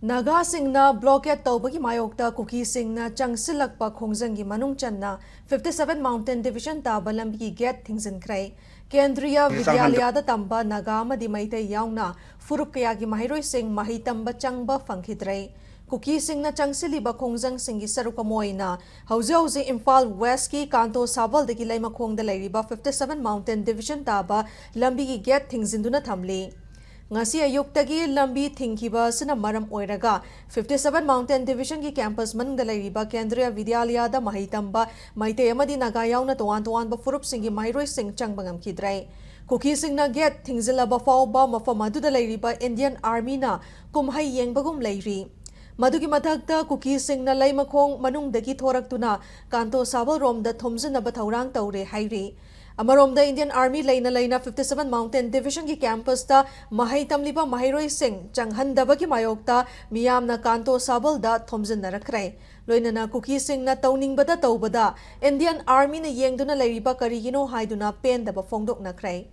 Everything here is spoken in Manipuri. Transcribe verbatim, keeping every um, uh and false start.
ꯅꯥꯒꯥꯁꯤꯡꯅ blockade ꯇꯧꯕꯒꯤ ꯃꯥꯌꯣꯛꯇ ꯀꯨꯀꯤꯁꯤꯡꯅ ꯆꯪꯁꯤꯜꯂꯛꯄ ꯈꯣꯡꯖꯪꯒꯤ ꯃꯅꯨꯡ ꯆꯟꯅ fifty seven Mountain Division ꯇꯥꯕ ꯂꯝꯕꯤꯒꯤ gate ꯊꯤꯡꯖꯤꯟꯈ꯭ꯔꯦ꯫ ꯀꯦꯟꯗ꯭ꯔꯤꯌꯥ ꯆꯪꯍꯟꯗ- ꯕꯤꯗ꯭ꯌꯥꯂꯌꯥꯗ ꯇꯝꯕ ꯅꯥꯒꯥ ꯑꯃꯗꯤ ꯃꯩꯇꯩ ꯌꯥꯎꯅ ꯐꯨꯔꯨꯞ ꯀꯌꯥꯒꯤ ꯃꯍꯩꯔꯣꯏꯁꯤꯡ ꯃꯍꯩ ꯇꯝꯕ ꯆꯪꯕ ꯐꯪꯈꯤꯗ꯭ꯔꯦ꯫ ꯀꯨꯀꯤꯁꯤꯡꯅ ꯆꯪꯁꯤꯜꯂꯤꯕ ꯈꯣꯡꯖꯪꯁꯤꯡꯒꯤ ꯁꯔꯨꯛ ꯑꯃ ꯑꯣꯏꯅ ꯍꯧꯖꯤꯛ ꯍꯧꯖꯤꯛ ꯏꯝꯐꯥꯜ Westꯀꯤ ꯀꯥꯟꯇꯣ ꯁꯥꯕꯜꯗꯒꯤ ꯂꯩꯃꯈꯣꯡꯗ ꯂꯩꯔꯤꯕ fifty seven Mountain Division ꯇꯥꯕ ꯂꯝꯕꯤꯒꯤ gate ꯊꯤꯡꯖꯤꯟꯗꯨꯅ ꯊꯝꯂꯤ꯫ ꯉꯁꯤ ꯑꯌꯨꯛꯇꯒꯤ ꯂꯝꯕꯤ ꯊꯤꯡꯈꯤꯕ ꯑꯁꯤꯅ ꯃꯔꯝ ꯑꯣꯏꯔꯒ fifty seven Mountain Divisionꯒꯤ campus ꯃꯅꯨꯡꯗ ꯂꯩꯔꯤꯕ ꯀꯦꯟꯗ꯭ꯔꯤꯌꯥ ꯕꯤꯗ꯭ꯌꯥꯂꯌꯥꯗ ꯃꯍꯩ ꯇꯝꯕ ꯃꯩꯇꯩ ꯑꯃꯗꯤ ꯅꯥꯒꯥ ꯌꯥꯎꯅ ꯇꯣꯉꯥꯟ ꯇꯣꯉꯥꯟꯕ ꯐꯨꯔꯨꯞꯁꯤꯡꯒꯤ ꯃꯍꯩꯔꯣꯏꯁꯤꯡ ꯆꯪꯕ ꯉꯝꯈꯤꯗ꯭ꯔꯦ꯫ ꯀꯨꯀꯤꯁꯤꯡꯅ gate ꯊꯤꯡꯖꯤꯜꯂꯕ ꯐꯥꯎꯕ ꯃꯐꯝ ꯑꯗꯨꯗ ꯂꯩꯔꯤꯕ Indian Armyꯅ ꯀꯨꯝꯍꯩ ꯌꯦꯡꯕꯒꯨꯝ ꯂꯩꯔꯤ꯫ ꯃꯗꯨꯒꯤ ꯃꯊꯛꯇ ꯀꯨꯀꯤꯁꯤꯡꯅ ꯂꯩꯃꯈꯣꯡ ꯃꯅꯨꯡꯗꯒꯤ ꯊꯣꯔꯛꯇꯨꯅ ꯀꯥꯟꯇꯣ ꯁꯥꯕꯜꯔꯣꯝꯗ ꯊꯣꯝꯖꯤꯟꯅꯕ ꯊꯧꯔꯥꯡ ꯇꯧꯔꯦ ꯍꯥꯏꯔꯤ꯫ ꯑꯃꯔꯣꯝꯗ Indian Army ꯂꯩꯅ ꯂꯩꯅ fifty seven Mountain Divisionꯒꯤ campusꯇ ꯃꯍꯩ ꯇꯝꯂꯤꯕ ꯃꯍꯩꯔꯣꯏꯁꯤꯡ ꯆꯪꯍꯟꯗꯕꯒꯤ ꯃꯥꯌꯣꯛꯇ ꯃꯤꯌꯥꯝꯅ ꯀꯥꯟꯇꯣ ꯁꯥꯕꯜꯗ ꯊꯣꯝꯖꯤꯟꯅꯔꯛꯈ꯭ꯔꯦ꯫ ꯂꯣꯏꯅꯅ ꯀꯨꯀꯤꯁꯤꯡꯅ ꯇꯧꯅꯤꯡꯕꯗ ꯇꯧꯕꯗ Indian Armyꯅ ꯌꯦꯡꯗꯨꯅ ꯂꯩꯔꯤꯕ ꯀꯔꯤꯒꯤꯅꯣ ꯍꯥꯏꯗꯨꯅ ꯄꯦꯟꯗꯕ ꯐꯣꯡꯗꯣꯛꯅꯈ꯭ꯔꯦ꯫